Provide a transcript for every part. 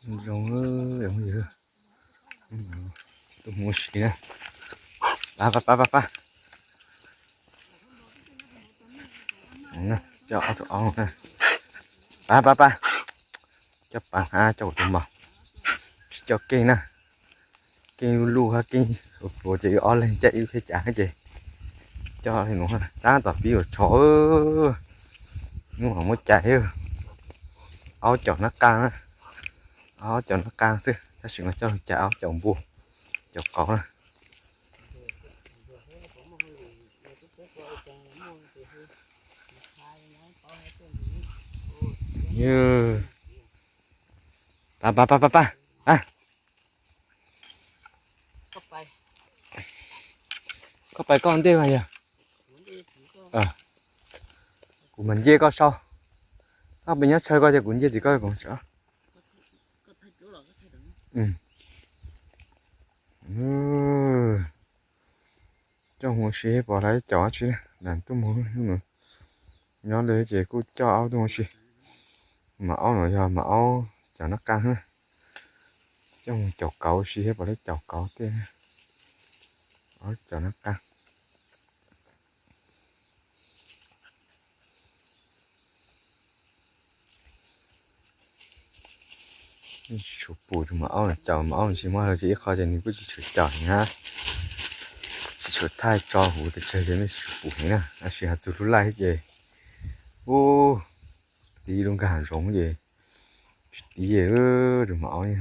Zoo, zoo yog tuaj mus ua si na. Pab, pab, pab, pab, pab. Coj ob tug aub na. Pab, pab, pab. Coj pab hab coj kuv tus mos. Tsis coj keej na. Keej luj luj hab keej ua ces wb ob leeg caij ib lub tsheb cav ces coj li nuav. Tab tom pib ua tsho, hnub ho muab cais. Aub caum nab qaj na. Aub caum nab qaj xwb, tab sis mas coj lug cais aub caum npua, caum qauv na. Pab, pab, pab, pab, pab. Koj pais koj ntej mas yog. Kuv mam nce koj sau. Koj pes nyob tsawg koj ces kuv nce txiv koj. Coj mus ua si pom lawv caum dab tsi na, tuaj mus nyob li ces kuj coj aub tuaj ua si. Mas aub no yog mas aub caum nab qaj na. Coj mus caum kauv ua si thiab pom lawv caum kauv tej. Aub caum nab qaj. Tsis tshua pum tus mas aub no caum, mas aub no tsis muaj hlo ces ib qho ces nws kuj tsis tshua caum heev na. Tsis tshua thaij tso huv pes tsawg ces mej tsis tshua pum heev na, tab sis has txug lub laij ces ub, tiv lub nkag hav zoov ces tsis tiv tus mas aub li.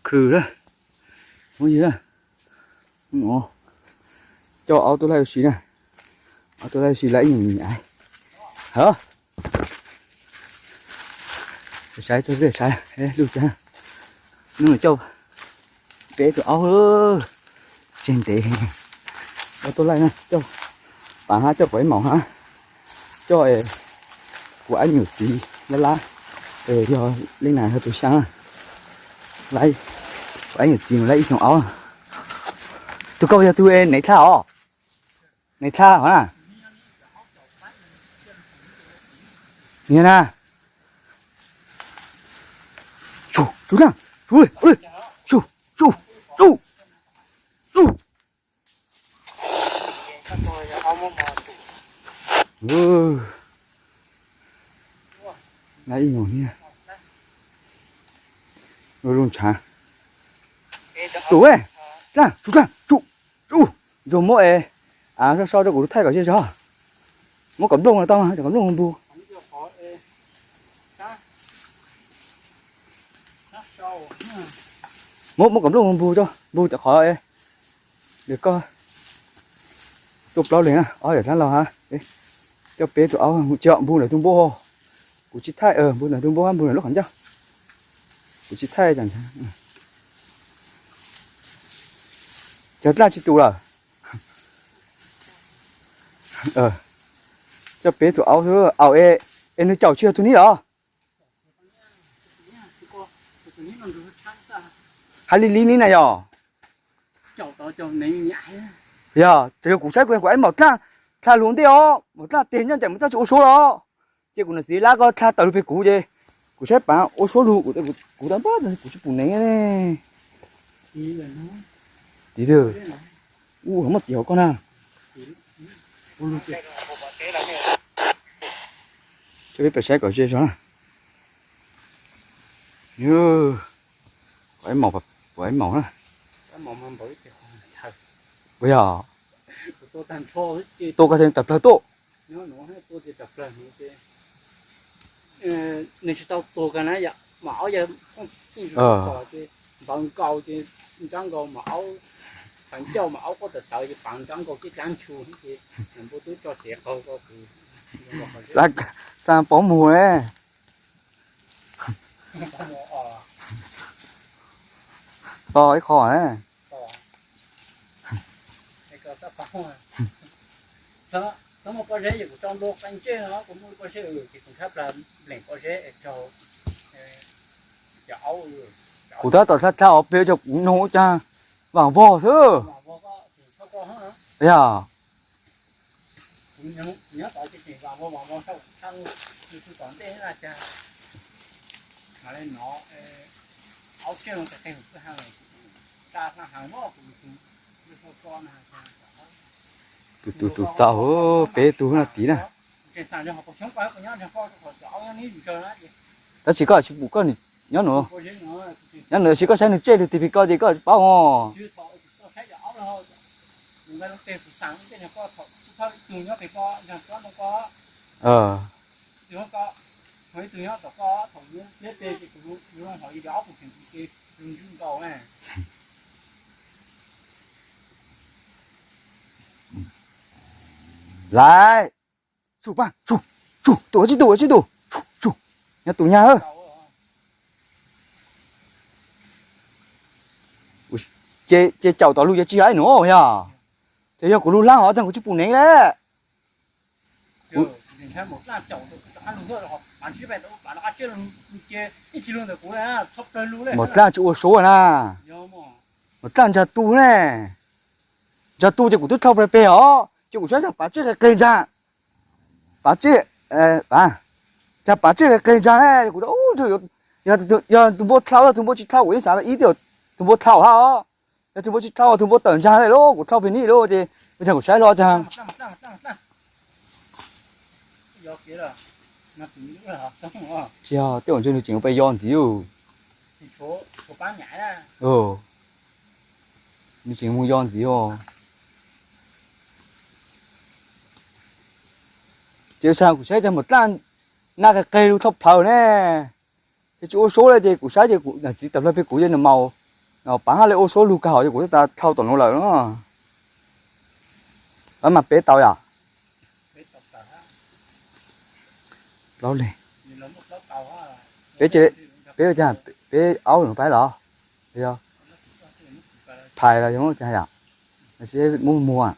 Khwv lawm, muab ywg lawm. Coj aub tuaj laij ua si na, aub tuaj laij ua si laij ib nyuag nyam. Hov, saib txog peb saib lub caag, hnub no coj peb tug aub tseg ntev, aub tuaj laij na, coj paav hab coj pov ib maum hab, coj kuv ab nyuam txiv lab lab, yog leej nam yog tus xyaa, kuv ab nyuam txiv mus laij ib xyoos aub. Tus koj yog tug Naiv Dlaj os? Naiv Dlaj hov na? Niag na. Su, su dlaaj, su, su, su, su, su. Laij ib nyuag niag. Zoo ntshav. Su, dlaaj, su dlaaj, su, su. Ntsuag muab es, a, so so rau kuv lub thaij kom zej zog. Muab kom nplooj no tau mas, kom nplooj mus npug. Muab, muab kom nplooj mus npug, npug cov qhov es koj tuaj plaub leeg na, ob yam dlaab laug hab. Coj peb tug aub tsis npug ntawm tug npua, kuv tsis thaij, npug ntawm tug npua hab npug ntawm lub qhov ncauj. Kuv tsis thaij. Cov dlaaj tsis tus lawm. Coj peb tug aub xwb, aub es, es nws caum tsis yog tug nib los? Hais li li nib na yog? Yog, tsuas yog kuv saib kuv, kuv ib maum dlaaj dlha lug ntej os, maum dlaaj teg nyob ncaim maum dlaaj tsis ua suab los. Ces kuv nam txiv lab koj dlha tawm lug peg kuv ces kuv saib paav ua suab lug, kuv tau npab kuv tsis pum neev. Tiv twg? Ub, muaj tiv hauv koj na. Coj peb pais saib kom ze zog na. Pom ib maum, pom ib maum na. Ua yog tua koj tawm plawg tuaj. Nws tsis tau tuag kag na yom, mas aub yog phooj xij zus ces npawv nkaus ces nrab nkaus mas aub, paav ncauj mas aub quaj tawv tawv ces paav nrab nkaus cij dlaab ntshu ces npua tub tso tsev qaug ko kws. Xaa paub mug ne. To ib qho ne. Tau muaj pob zeb ces kuv tso ntua qee ntsej no, kuv muaj pob zeb ces kuv thab plaws npleem pob zeb es raug cov aub. Kuv tab tom thab thab os, peb cov kuv noog ua cas vam vog xwb. Yog. Tus tus tus txaus, peb tug no tid na. Tab sis koj tsis pum koj nws nyob nws, nyob nws, tab sis koj saib nws tsej lug tig pem koj ces koj paub os. Laiv, tsum pab, tsum, tsum, tus ua tsib tug, ua tsib tug, tsum, tsum, nyob tus nyag. Ces caum tom lug ces tsis yog ib nuav yog, ces yog kuv lug laab os, tag kuv tsis pum neev le. Maum dlaaj tsis ua suab na. Maum dlaaj ntsag tu ne. Ntsag tu ces kuv twb dlhau peg peg os, ces kuv saib tag pav tsej qe qe ntsag. Pav tsej, tag pav tsej qe qe ntsag ne, kuv, yog tus npua dlhau, yog tus npua tsis dlhau, kuv yeej xav ib tias tus npua dlhau hab os. Yog tus npua tsis dlhau, tus npua tawm ntsag le lauj, kuv dlhau peg nib lauj ces, tag kuv saib los tag. Tsis yog, tej zaum ntshe nws tseem pes yos ntxiv. Nws tseem mus yos ntxiv os. Ces kuv saib tag maum dlaaj naj qe qe lug tshaj plawg ne. Ces tsis ua suab le ces kuv saib ces kuv niam txiv tawm plawg peg kuv ces nws maum, pav hab le ua suab lug kag hov ces kuv twb tas dlhau tom nuav lawm no. Pab mas peb tau yom? Plaub leeg. Peb, peb, peb aub no pais los? Yog phais los yog cas yom? Seb muab muag,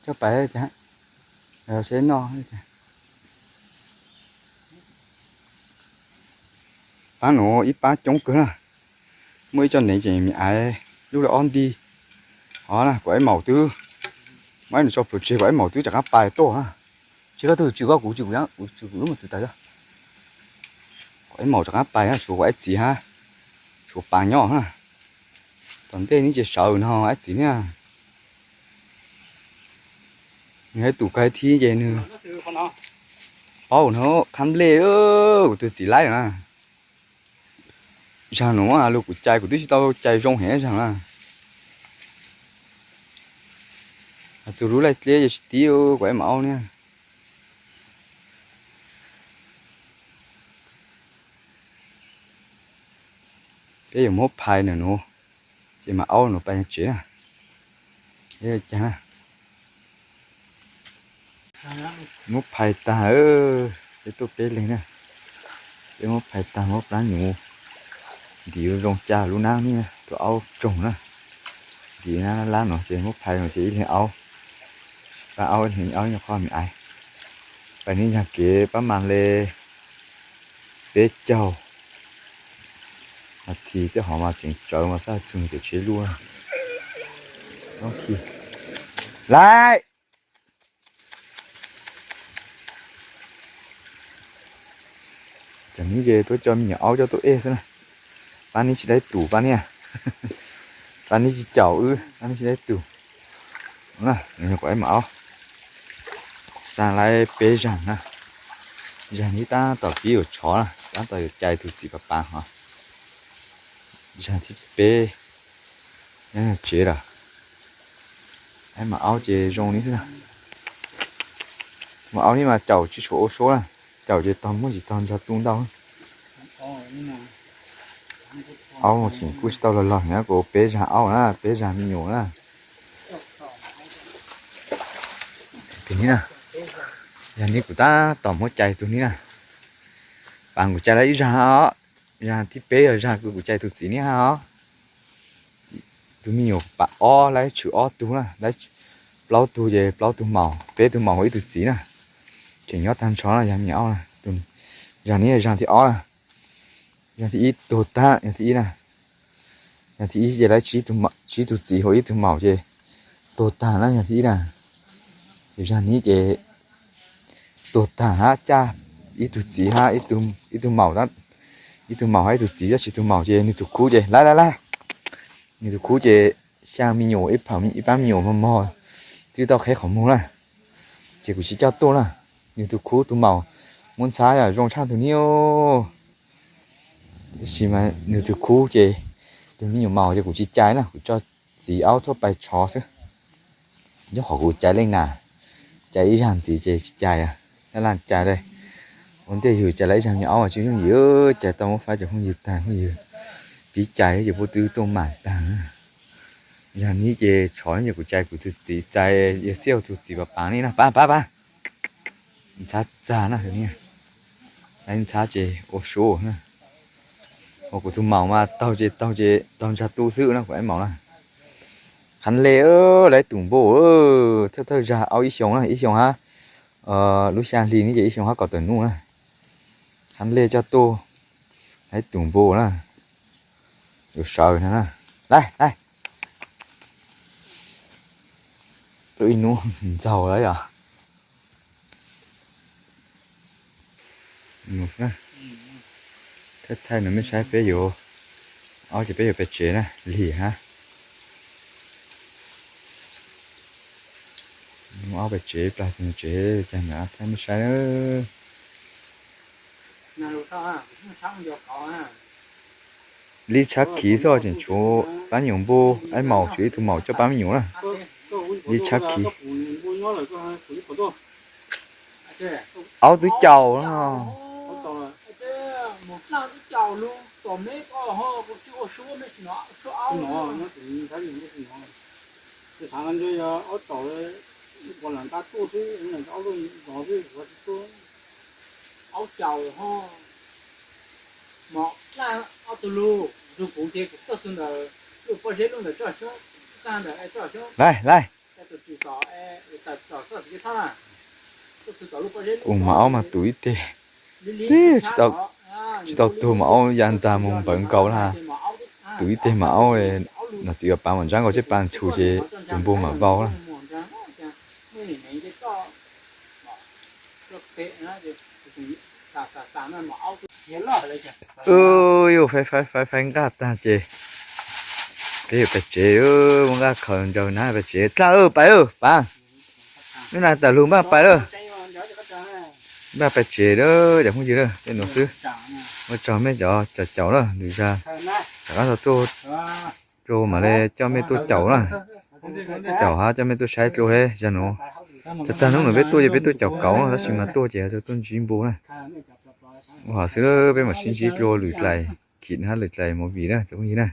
coj pais cas, seb noj. Pab nuav ib pab coob kawg na. Muaj ib co neev ces me aiv lub lawm ob nti. Hov na, kuv aib maum twb, muab aib nws tso plhuav tseg, kuv aib maum twb rov qab pais tuaj na. Tsis koj tug tswm koj, kuv tswm kuv, kuv tswm kuv lub mos txwv tawm. Kuv aib maum rov qab pais na, tshuav kuv aib txiv hab, tshuav pav nyob na. Tom ntej neb ces sawv no aib txiv niaj. Nws aib tus kais thib ces nws paub no khab nplej, kuv tus txiv laib na. Zaag nuav lug kuv cais kuv twb tsis tau cais zoo heev zaag na. Has txug lub laij dleb ces tsis tib kuv aib maum aub niaj. Peb yuav muab phais nws nuav, ces maum aub nuav pais tsev na. Peb caag na, muab phais taag, peb tuaj peb leeg na. Peb muab phais taag, muab plab nyuv ntim zoo zoo ca lub nab ne, tus aub tsoog na. Ntim nab lab no ces muab phais no ces ib leeg aub, pab aub ib leeg aub nyuag qhov me aiv. Pais neb ncaag kev pab mas le peb caug nas this tej hov mas tseem tsawv mas xab txug tes tsheb luaj. Laiv. Cov neb ces tuaj coj me nyuam aub coj tuaj ej xwb na. Pab neb tsis laib tus pab niaj, pab neb tsis caum wb, pab neb tsis laib tus. Yog kuv aib maum aub, xaa laib peb zaag na. Zaag neb tab tom pib yuav tshov na, tab tom yuav cais tug txiv pav pav hov. Zaag thib peb nyob tsev lawm. Aib maum aub ces zoo li xwb na. Maum aub neb mas caum tsis tshua ua suab na, caum ces tog muaj tsis tog ntsag tu ntau. Aub tseem kuj tsis tau log log heev, kuv peb zaag aub na, peb zaag me nyuam na. Tus neb na, yog neb kuv tab tom muab cais tug neb na. Pav kuv cais lawm ib zaag os, zaag thib peb yog zaag kws kuv cais tug txiv neb hab os. Tug me nyuam pav ob laib tshwm ob tug na, laib plaub tug ces plaub tug maum, peb tug maum ib tug txiv na. Tseem nyob tag nrho na, yog me nyuam aub na. Zag no yog zag thib ob na. Zag thib ib tuag tag, yog thib ib na. Yog thib ib ces lawv tsib tug txiv hauv ib tug maum ces tuag tag na, yog thib ib na. Ces zag no ces tuag tag hab caj ib tug txiv hab ib tug maum, ib tug maum hab ib tug txiv, tab sis tus maum ces nws tus khub ces, lawv lawv lawv, nws tus khub ces xyaa me nyuam, ib pab me nyuam mog mog, twb tau qheb qhov muag na. Ces kuv tsis coj tuaj na. Nws tus khub tus maum muab ntxhab zoo tshaj tus niag. Tab sis mas nws tus khub ces, tus me nyuam maum ces kuv tsis cais na, kuv tso txiv aub tuaj pais tshov xwb. Nyob qhov kuv cais leej nas, cais ib zag ntxiv ces tsis cais, laj laj cais li. Ua ntej yug cais lawv ib zag me nyuam aub tsis yooj yim, cais tau muab faib cov phooj ywg tag, phooj ywg pib cais ces puab twb tuaj mam tag. Yog neb ces tshov neb ces kuv cais kuv tus txiv txais, yog xiab tus txiv pab pab neb na, pab pab pab. Ntxhab txag na, ntxhab ces ua suav na. Ua kuv tus maum mas taug ces taug ces taug ntsag tu xwb na kuv aib maum na. Qhab le, lawv tus npua thawj thawj zag aub ib xyoos na, ib xyoos hab lub xya hli ne ces ib xyoos hab kaum tawm nub na. Qhab le coj tuaj, lawv tus npua na, yuav sawv na. Lawv, lawv, tuaj ib hnub ntxaug lawm yom. Thaij thaij no mej saib peb yuav, aub ces peb yuav pem tsev na, lig hab. Aub pem tsev, plag tsev, cas na thaij mej saib. Li tshab khiv xwb tseem tshuav pab me nyuam npua, aib maum tshuav ib tug maum coj pab me nyuam na. Li tshab khiv. Aub twb caum no. Laij, laij. Ua mas aub mas tus ib teg, tsis tau tuag mas aub ya ntxag mus npawv nkaus na. Tus ib teg mas aub, nom txiv uas pav mam ntsab nkaus tseb pa ntxhus ces tus npua mam vau na. Yuav faib faib faib faib nqaj tag ces peb yuav pais tsev, muab nqaj khaws ntsaws na pais tsev. Dlaj, pais, pav, nub na tawm lug npaj pais lawm. Npaj pais tsev lawm cov phooj ywg, tej nuav xwb. Ua tsaug mej cov caum caum lawm, lwm zag rov qab tau tuaj dlua mam li coj mej tuaj caum na. Caum hab coj mej tuaj saib dlua thiab zag nuav. Tag tag hnub nuav peb tuaj ces peb tuaj caum kauv no, tab sis mas tuaj ces tuaj ntsib npua na. Ua hov xwb, peb mam sib ntsib dlua lwm dlais khiv hab lwm dlais movie na cov phooj ywg na.